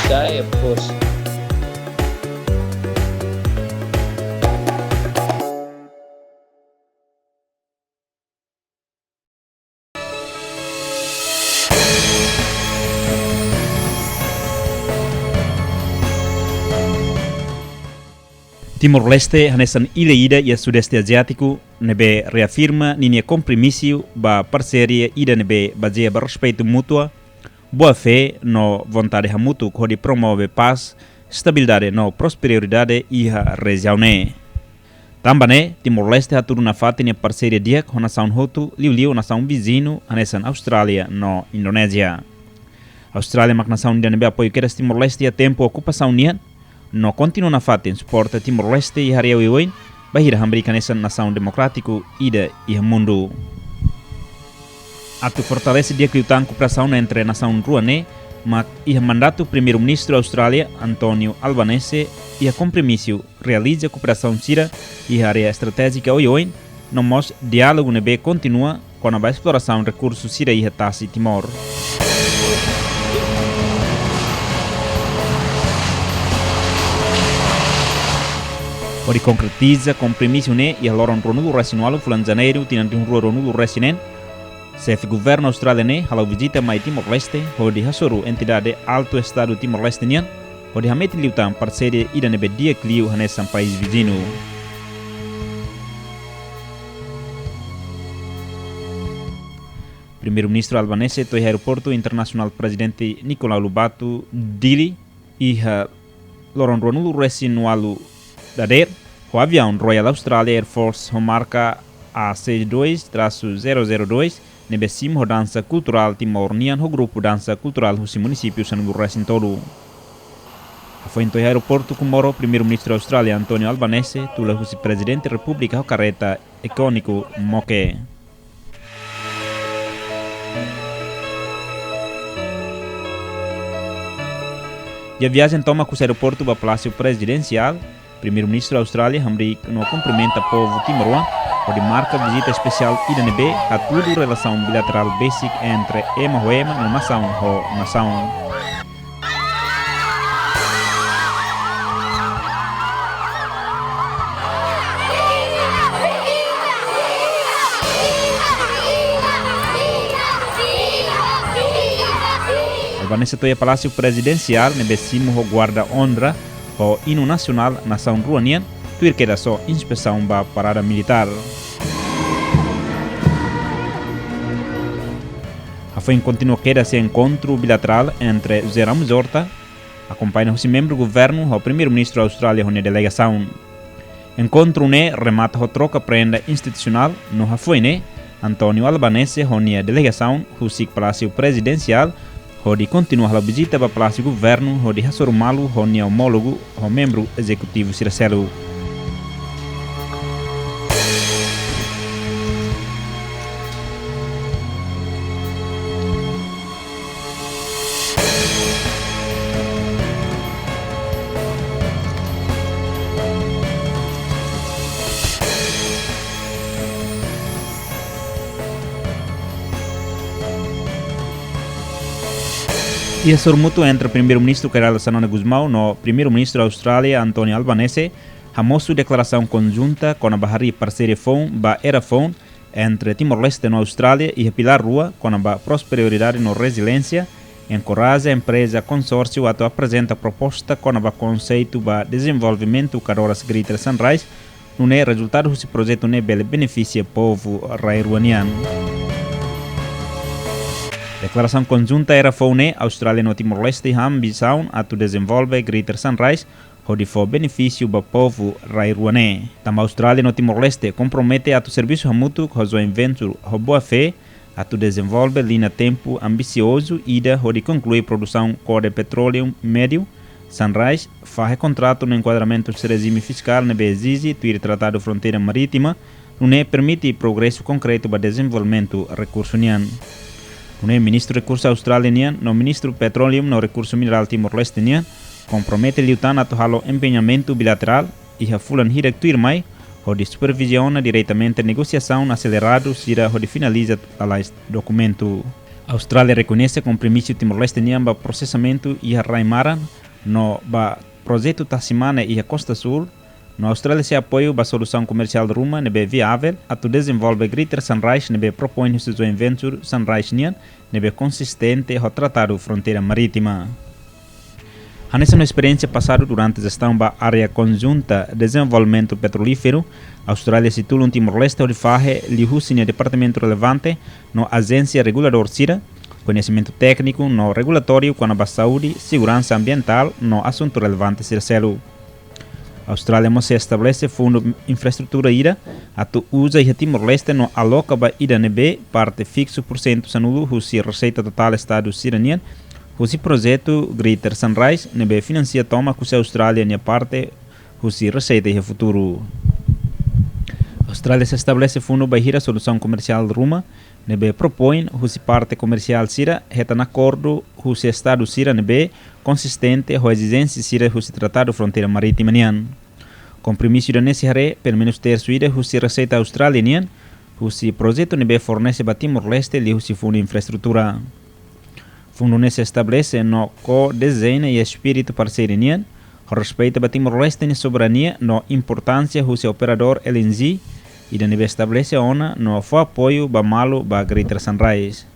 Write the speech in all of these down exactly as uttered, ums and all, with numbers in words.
Sky, of course. Timor-Leste hanesan illa ida iha Sudeste Aziátiku ne'ebé reafirma ninia kompromisu ba parseria ida ne'ebé bazeia ba respeitu mútua, boa-fé no vontade hamutuk hodi promove pás, estabilidade no prosperidade iha rejiaun ne'e. Tanba ne'e, Timor-Leste hatudu nafatin nia parseria di'ak ho nasaun hotu, liuliu nasaun viziñu hanesan Austrália no Indonézia. Austrália mak nasaun ida ne'ebé apoiu kedas Timor-Leste iha tempu okupasaun nian, no kontinua nafatin suporta Timor-Leste iha área oioin, bainhira hamriik hanesan nasaun demokrátiku ida iha mundu. Atu fortalese di'ak liután kooperasaun entre nasaun rua ne'e, mak iha mandatu Primeiru-Ministru Austrália, António Albanese, iha kompromisu realiza kooperasaun sira iha área estratéjika oioin, no mós diálogu ne'ebé kontinua kona-ba esplorasaun rekursu sira iha tasi Timor. Hodi konkretiza kompromisu ne'e, iha loron ruanulu-resin-ualu fulan Janeiru, tinan rihun rua ruanulu-resin-neen, xefe governu Austrália ne'e hala'o vizita mai Timor-Leste, hodi hasoru entidade Altu Estadu Timor-Leste nian, hodi hametin liután parseria ida ne'ebé di'ak liu hanesan país viziñu. Primeiru-Ministru Albanese to'o iha Aeroportu Internasionál Prezidente Nicolau Lobato, Dili, iha loron ruanulu-resin-ualu dadeer, ho aviaun Royal Australia Air Force ho marka A C dois traço zero zero dois, ne'ebé simu ho dansa kulturál Timor nian ho grupu dansa kulturál husi munisípiu sanulu-resin-tolu. Hafoin to'o iha aeroportu Comoro, Primeiru-Ministru Austrália António Albanese tula husi Prezidente Repúblika ho karreta ikóniku Moke. Iha viajen tomak husi aeroportu ba Palásiu Prezidensiál, Primeiru-Ministru Austrália hamriik no kumprimenta povu timoroan, hodi marka vizita espesiál ida ne'ebé hatudu relasaun bilaterál besik entre ema ho ema no nasaun ho nasaun. Albanese to'o iha Palásiu Prezidensiál ne'ebé simu ho guarda onra ho inu nasionál nasaun rua nian, tuir kedas ho inspesaun ba parada militár. Hafoin kontinua kedas iha enkontru bilaterál entre José Ramos Horta, akompaña husi membru governu ho Primeiru-Ministru Austrália ho nia delegasaun. Enkontru ne'e remata ho troka prenda institusionál no hafoin ne'e, António Albanese ho nia delegasaun husik Palásiu Prezidensiál, hodi kontinua hala'o vizita ba Palásiu Governu, hodi hasoru malu ho nia omólogu ho membru ezekutivu sira seluk. Iha hasoru mútuu entre Primeiru-Ministru Kay Rala Xanana Gusmão no Primeiru-Ministru Austrália António Albanese, hamosu deklarasaun konjunta kona-ba harii parseria foun ba era foun entre Timor-Leste no Austrália iha pilár rua kona-ba prosperidade no reziliénsia, enkoraja empreza konsórsiu atu aprezenta proposta kona-ba konseitu ba dezenvolvimentu kadoras Greater Sunrise, nune'e rezultadu husi projetu ne'e bele benefisia povu rai rua nian. Deklarasaun konjunta era foun ne'e, Austrália no Timor-Leste iha ambisaun atu dezenvolve Greater Sunrise, hodi fó benefísiu ba povu rai rua ne'e. Tanba Austrália no Timor-Leste kompromete atu servisu hamutuk ho joint venture ho boa-fé atu dezenvolve liña tempu ambisiozu ida hodi konklui produsaun kode petróleu médiu, Sunrise, fahe kontratu no enkuadramentu husi rejime fiskál ne'ebé ezije tuir Tratadu Fronteira Marítima, nune'e permite progresu konkretu ba dezenvolvimentu rekursu nian. Nune'e Ministru Rekursu Austrália nian no Ministru Petróleu no Rekursu Minerál Timor-Leste nian kompromete liután atu halo empeñamentu bilaterál iha fulan hirak tuirmai, hodi superviziona diretamente negosiasaun aseleradu sira hodi finaliza lalais dokumentu. Austrália rekoñese kompromisu Timor-Leste nian ba prosesamentu iha rai-maran no ba projetu tasi mane iha Kosta Súl, no Austrália sei apoiu ba solusaun komersiál ruma ne'ebé viavel atu dezenvolve Greater Sunrise ne'ebé propoin husi joint venture Sunrise nian ne'ebé konsistente ho Tratadu Fronteira Marítima. Hanesan esperiénsia pasadu durante jestaun ba área konjunta dezenvolvimentu petrolíferu, Austrália sei tulun Timor-Leste hodi fahe liuhusi nia departamentu relevante no ajénsia reguladór sira, koñesimentu tékniku no regulatóriu kona-ba saúde, seguransa ambientál no asuntu relevante sira seluk. Austrália mós sei estabelese fundu infraestrutura ida atu uza iha Timor-Leste no aloka ba ida ne'ebé parte fiksu pursentu sanulu husi reseita totál estadu sira-nian husi projetu Greater Sunrise ne'ebé finansia tomak husi Austrália nia parte husi reseita iha futuru. Austrália sei estabelese fundu bainhira solusaun komersiál ruma ne'ebé propoin husi parte komersiál sira hetan akordu husi estadu sira ne'ebé konsistente ho ezijénsia sira husi Tratadu Fronteira Marítima nian. Kompromisu ida-ne'e sei haree pelumenus tersu ida husi reseita Austrália nian husi projetu ne'ebé fornese ba Timor-Leste liuhusi fundu infraestrutura. Fundu ne'e sei estabelese no ko-dezeña iha espíritu parseiru nian, ho respeita ba Timor-Leste nia soberania no importánsia husi operadór L N G ida ne'ebé estabelese ona no fó apoiu ba malu ba Greater Sunrise.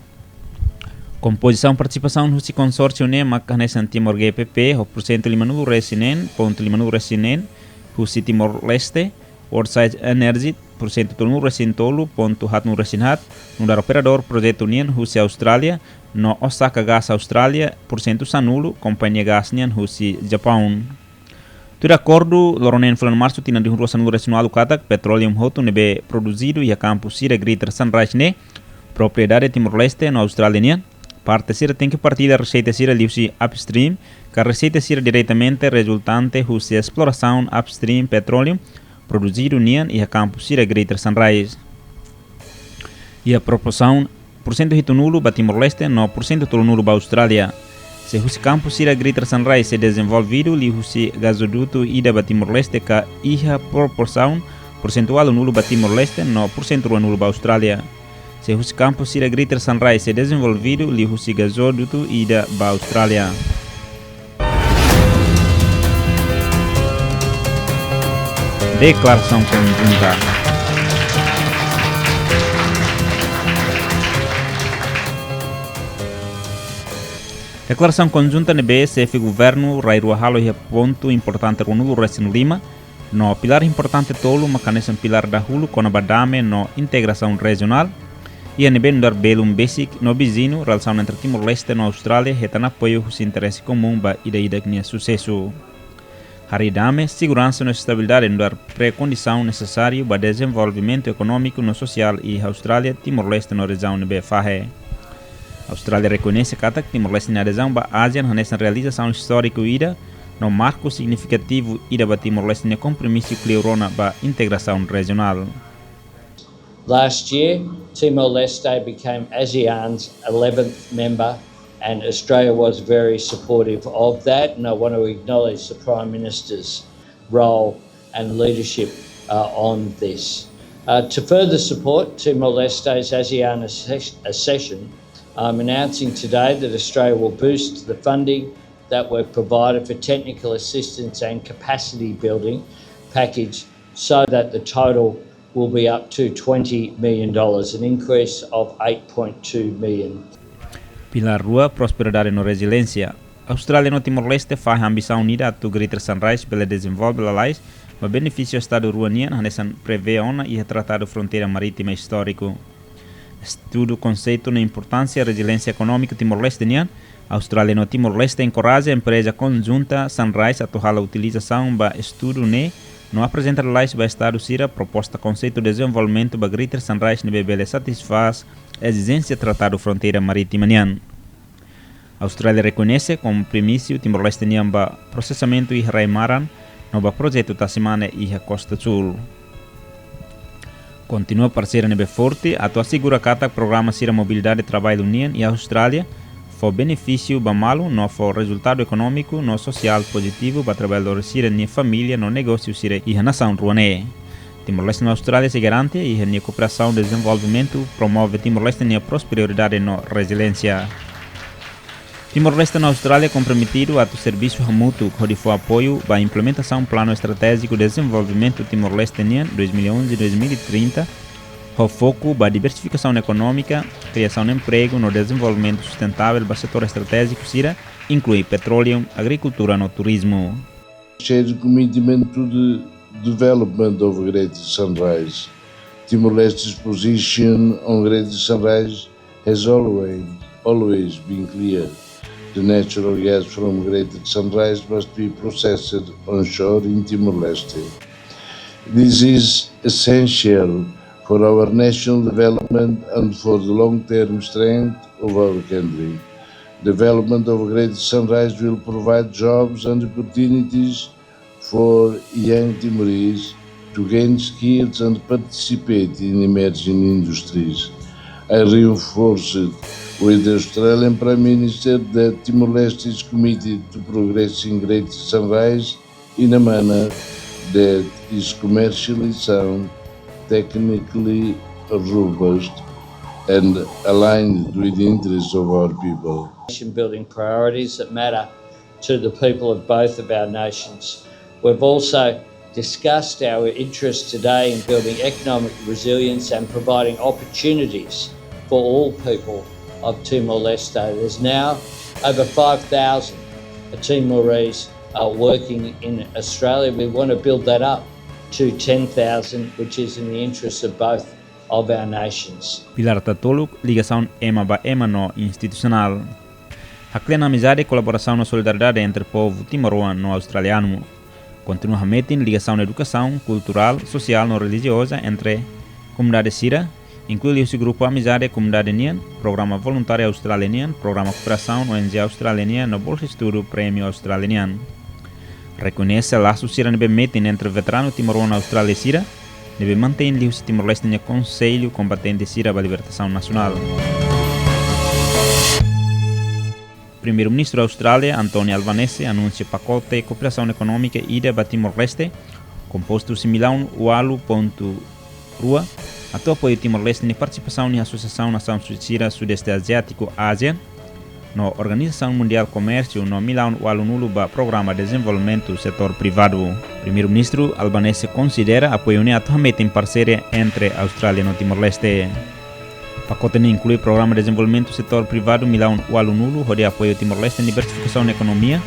Kompozisaun partisipasaun husi konsórsiu ne'e maka hanesan Timor G P P ho pursentu limanulu resin neen pontu limanulu resin neen husi Timor-Leste, Woodside Energy pursentu tolunulu resin tolu pontu haatnulu resin haat, nu'udar operadór projetu nian husi Austrália, no Osaka Gas Australia pursentu sanulu, kompañia gás nian husi Japaun. Tuir akordu, loron neen fulan Marsu tinan rihun rua sanulu resin ualu katak petróleu hotu ne'ebé produzidu iha kampu sira Greater Sunrise ne'e propriedade Timor-Leste no Austrália nian, parte sira tenke partilla reseita sira liuhusi upstream, ka reseita sira diretamente rezultante husi esplorasaun upstream petróleu produzidu nian iha kampu sira Greater Sunrise. Iha proporsaun pursentu hitunulu ba Timor-Leste no pursentu tolunulu ba Austrália. Se husi kampu sira Greater Sunrise sei dezenvolvidu liuhusi gazodutu ida ba Timor-Leste ka iha proporsaun pursentu ualunulu ba Timor-Leste no pursentu ruanulu ba Austrália. Se husi kampu sira Greater Sunrise sei dezenvolvidu liuhusi gazodutu ida ba Austrália. Deklarasaun konjunta. Deklarasaun konjunta ne'ebé xefe governu rai-rua halo iha pontu importante ruanulu resin lima, no pilár importante tolu maka hanesan pilár dahuluk kona-ba dame no integrasaun rejionál, iha ne'ebé nu'udar belun besik no viziñu, relasaun entre Timor-Leste no Austrália hetan apoiu husi interese komún ba ida-idak nia susesu. Harii dame, seguransa no estabilidade nu'udar prekondisaun nesesáriu ba dezenvolvimentu ekonómiku no sosiál iha Austrália, Timor-Leste no rejiaun ne'ebé fahe. Austrália rekoñese katak Timor-Leste nia adezaun ba ASEAN hanesan realizasaun istóriku ida no marku signifikativu ida ba Timor-Leste nia kompromisu kleur ona ba integrasaun rejionál. Last year, Timor-Leste became ASEAN's eleventh member, and Australia was very supportive of that. And I want to acknowledge the Prime Minister's role and leadership uh, on this. Uh, to further support Timor-Leste's ASEAN accession, I'm announcing today that Australia will boost the funding that we've provided for technical assistance and capacity building package so that the total will be up to twenty million dollars, an increase of eight point two million. Pilár rua, prosperidade no reziliénsia. Austrália no Timor-Leste fahe ambisaun ida atu Greater Sunrise bele dezenvolve lalais ba benefísiu estadu rua nian, hanesan prevee ona iha Tratadu Fronteira Marítima istóriku. Estudu konseitu no importánsia reziliénsia ekonómiku Timor-Leste nian, Austrália no Timor-Leste enkoraja empreza konjunta Sunrise atu halo utilizasaun ba estudu ne'e no aprezenta lalais ba estadu sira proposta konseitu dezenvolvimentu ba Greater Sunrise ne'ebé bele satisfás ezijénsia Tratadu Fronteira Marítima nian. Austrália rekoñese kompromisu Timor-Leste nian ba prosesamentu iha rai-maran no ba projetu tasi mane iha Kosta Súl. Kontinua parseria ne'ebé forte atu asegura katak programa sira mobilidade traballu nian iha Austrália fó benefísiu ba malu no fó rezultadu ekonómiku no sosiál pozitivu ba traballadór sira-nia família no negósiu sira iha nasaun rua ne'e. Timor-Leste no Austrália sei garante iha nia kooperasaun dezenvolvimentu, promove Timor-Leste nia prosperidade no reziliénsia. Timor-Leste no Austrália komprometidu atu servisu hamutuk hodi fó apoiu ba implementasaun Planu Estratéjiku Dezenvolvimentu Timor-Leste nian dois mil e onze, dois mil e trinta, ho foku ba diversifikasaun ekonómika, kriasaun empregu no dezenvolvimentu sustentável ba setór estratéjiku sira, inklui petróleu, agrikultura no turizmu. Shared commitment to the development of Greater Sunrise. Timor-Leste's position on Greater Sunrise has always, always been clear. The natural gas from Greater Sunrise must be processed onshore in Timor-Leste. This is essential for our national development and for the long-term strength of our country. Development of Greater Sunrise will provide jobs and opportunities for young Timorese to gain skills and participate in emerging industries. I reinforced with the Australian Prime Minister that Timor-Leste is committed to progressing Greater Sunrise in a manner that is commercially sound, technically robust, and aligned with the interests of our people. Nation building priorities that matter to the people of both of our nations. We've also discussed our interest today in building economic resilience and providing opportunities for all people of Timor-Leste. There's now over five thousand Timorese are working in Australia. We want to build that up to ten thousand, which is in the interest of both of our nations. Pilár datoluk, ligasaun ema ba ema no institusionál. Haklean amizade, kolaborasaun no solidariedade entre povu timoroan no australianu. Kontinua hametin ligasaun edukasaun, kulturál, sosiál no relijioza entre komunidade sira, inklui liuhusi grupu amizade komunidade nian, programa voluntáriu Austrália nian, programa kooperasaun O N G Austrália nian no bolsa estudu prémiu Austrália nian. Rekoñese lasu sira ne'ebé metin entre veteranu timoroan no Austrália sira, ne'ebé mantein liuhusi Timor-Leste nia konsellu kombatente sira ba libertasaun nasionál. Primeiru-Ministru Austrália, Anthony Albanese, anunsia pakote kooperasaun ekonómika ida ba Timor-Leste, kompostu husi millaun ualu pontu rua, atu apoiu Timor-Leste nia partisipasaun iha Asosiasaun Nasaun Sira Sudeste Aziátiku, ASEAN, no Organizasaun Mundiál Komérsiu no millaun ualunulu ba programa dezenvolvimentu setór privadu. Primeiru-Ministru Albanese konsidera apoiu ne'e atu hametin parseria entre Austrália no Timor-Leste. Pakote ne'e inklui programa dezenvolvimentu setór privadu millaun ualunulu hodi apoiu Timor-Leste nia diversifikasaun ekonomia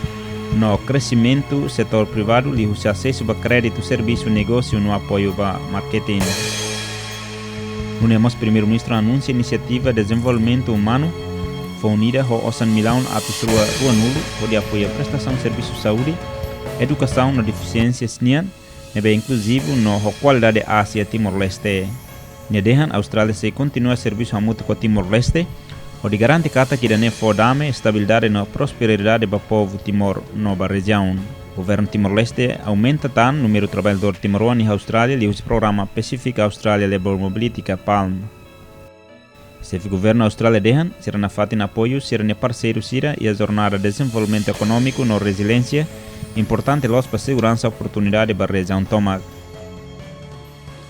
no kresimentu setór privadu liuhusi asesu ba kréditu, servisu, negósiu no apoiu ba marketing. Nune'e mós Primeiru-Ministru anunsia inisiativa dezenvolvimentu umanu foun ida ho osan millaun atus rua ruanulu hodi apoiu prestasaun servisu saúde, edukasaun no defisiénsia nian, ne'ebé inkluzivu no ho kualidade aas iha Timor-Leste. Nia dehan Austrália sei kontinua servisu hamutuk ho Timor-Leste, hodi garante katak ida-ne'e fó dame, estabilidade no prosperidade ba povu Timor no ba rejiaun. Governu Timor-Leste aumenta tan númeru traballadór timoroan iha Austrália liuhusi programa Pacific Australia Labour Mobility ka PALM. Xefe Governu Austrália dehan, sira nafatin apoiu sira-nia parseiru sira iha jornada dezenvolvimentu ekonómiku no reziliénsia, importante loos ba seguransa oportunidade ba rejiaun tomak.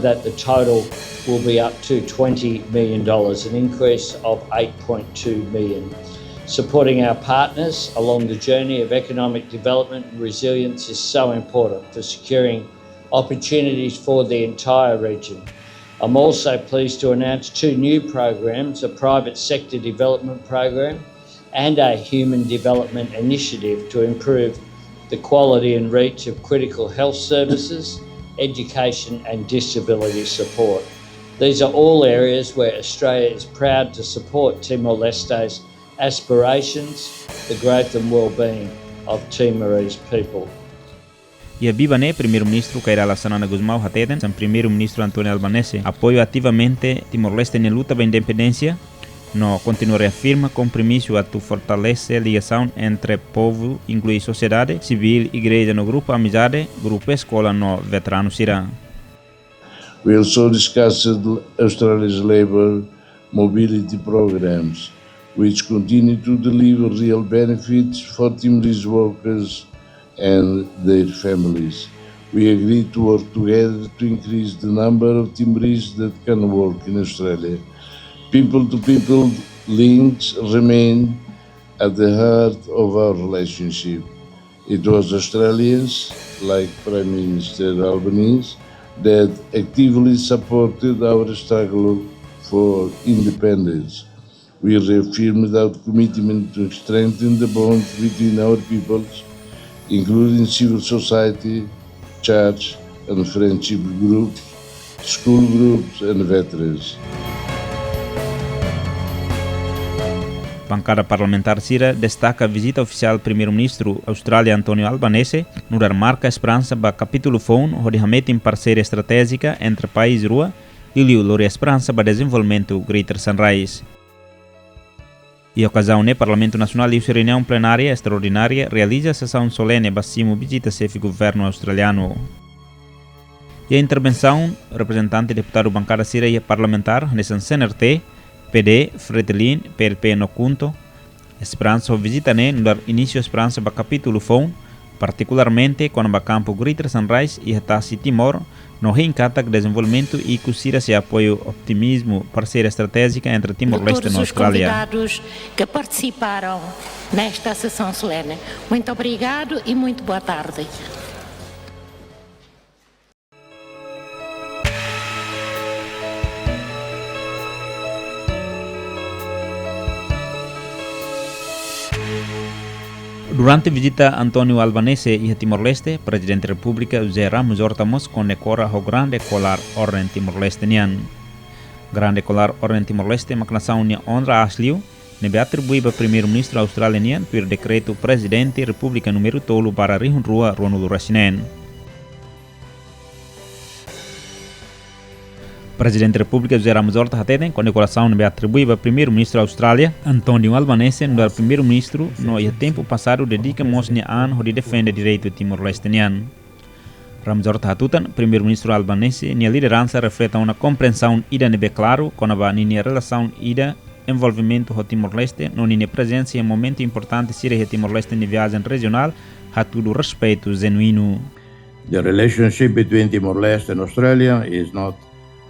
That the total will be up to twenty million dollars, an increase of eight point two million. Supporting our partners along the journey of economic development and resilience is so important for securing opportunities for the entire region. I'm also pleased to announce two new programs, a private sector development program and a human development initiative to improve the quality and reach of critical health services, education and disability support. These are all areas where Australia is proud to support Timor-Leste's aspirations, the growth and well-being of Timorese people. Iha biban ne'e, Primeiru-Ministru Kay Rala Xanana Gusmão hateten, hanesan Primeiru-Ministru António Albanese apoia ativamente Timor-Leste nia luta ba independénsia, no kontinua reafirma kompromisu atu fortalese ligasaun entre povu, inklui sosiedade sivíl, igreja no grupu amizade, grupu eskola no veteranu sira. We also discussed Australia's labour mobility programs, which continue to deliver real benefits for Timorese workers and their families. We agreed to work together to increase the number of Timorese that can work in Australia. People-to-people links remain at the heart of our relationship. It was Australians, like Prime Minister Albanese, that actively supported our struggle for independence. We reaffirmed our commitment to strengthen the bonds between our peoples, including civil society, church and friendship groups, school groups and veterans. Bankada parlamentár sira destaka vizita ofisiál Primeiru-Ministru Austrália António Albanese, nu'udar marka esperansa ba kapítulu foun hodi hametin parseria estratéjika entre país rua, liuliu lori esperansa ba dezenvolvimentu Greater Sunrise. Iha okazaun ne'e Parlamentu Nasionál iha sua reuniaun plenária estraordinária realiza sesaun solene ba simu vizita xefe governu australianu. Iha intervensaun, reprezentante deputadu bankada sira iha parlamentár hanesan C N R T, P D, Fretilin, P L P no KHUNTO, esperansa ho vizita ne'e nu'udar inísiu esperansa ba kapítulu foun, partikularmente kona-ba kampu Greater Sunrise iha tasi Timor, no hein katak dezenvolvimentu ikus sira sei apoiu otimizmu parseria estratéjika entre Timor-Leste no Austrália. Convidados que participaram nesta sessão solene. Muito obrigado e muito boa tarde. Durante vizita António Albanese iha Timor-Leste, Prezidente Repúblika José Ramos Horta mós kondekora ho Grande Kolar Orden Timor-Leste nian. Grande Kolar Orden Timor-Leste mak nasaun nia onra aas liu, ne'ebé atribui ba Primeiru-Ministru Austrália nian tuir dekretu Prezidente Repúblika númeru tolu barra rihun rua ruanulu-resin-neen. Prezidente Repúblika José Ramos Horta hateten kondekorasaun ne'ebé atribui ba Primeiru-Ministru Austrália António Albanese nu'udar Primeiru-Ministru no iha tempu pasadu dedika mós nia an hodi defende direitu Timor-Leste nian. Ramos Horta hatutan, Primeiru-Ministru Albanese nia lideransa refleta ona komprensaun ida ne'ebé klaru kona-ba ninia relasaun ida envolvimentu ho Timor-Leste no ninia prezensa iha momentu importante sira iha Timor-Leste nia viajen rejionál, hatudu respeitu jenuínu. The relationship between Timor-Leste and Australia is not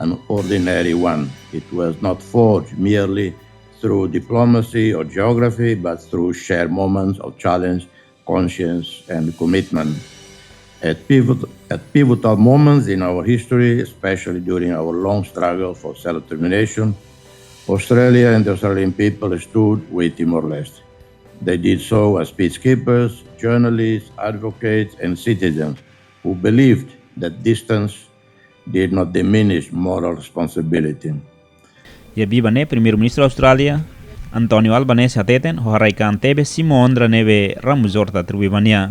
an ordinary one. It was not forged merely through diplomacy or geography, but through shared moments of challenge, conscience, and commitment. At pivot-, at pivotal moments in our history, especially during our long struggle for self-determination, Australia and the Australian people stood with Timor-Leste. They did so as peacekeepers, journalists, advocates, and citizens who believed that distance did not diminish moral responsibility. Iha biban ne'e, Primeiru-Ministru Austrália António Albanese hateten ho haraik-an tebes simu onra ne'ebé Ramos Horta atribui ba nia.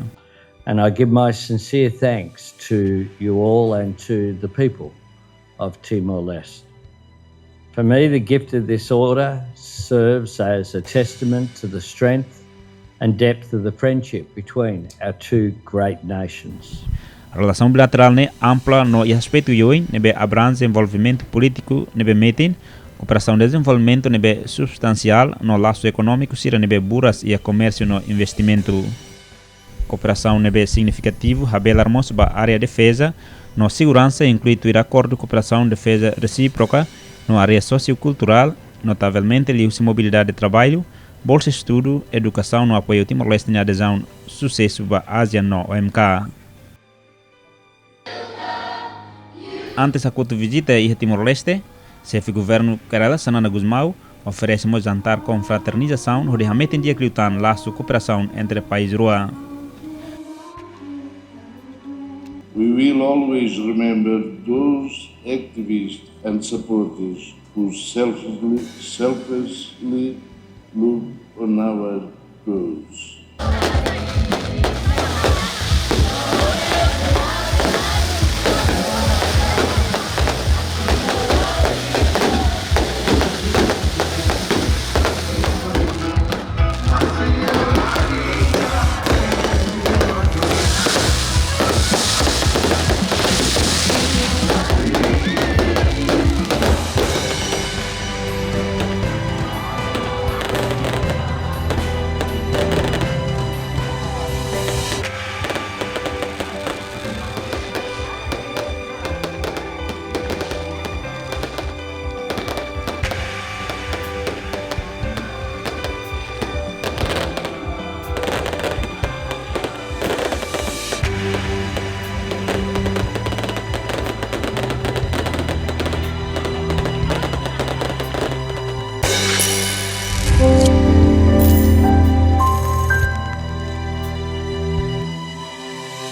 And I give my sincere thanks to you all and to the people of Timor-Leste. For me, the gift of this order serves as a testament to the strength and depth of the friendship between our two great nations. Relasaun bilaterál ne'e ampla no iha aspetu oioin ne'ebé abranje envolvimentu polítiku ne'ebé metin, kooperasaun dezenvolvimentu ne'ebé substansiál no lasu ekonómiku sira ne'ebé buras iha komérsiu no investimentu. Kooperasaun ne'ebé signifikativu habelar mós ba área defeza no seguransa, inklui tuir akordu kooperasaun defeza resíproka no área sosiokulturál, notavelmente liuhusi mobilidade traballu, bolsa estudu, edukasaun no apoiu Timor-Leste nia adezaun susesu ba ASEAN no O M K. Antes hakotu vizita iha Timor-Leste, Xefe Governu Kay Rala Xanana Gusmão oferese mós jantar konfraternizasaun hodi hametin di'ak liután lasu kooperasaun entre país rua. We will always remember those activists and supporters who selflessly, selflessly looked on our cause.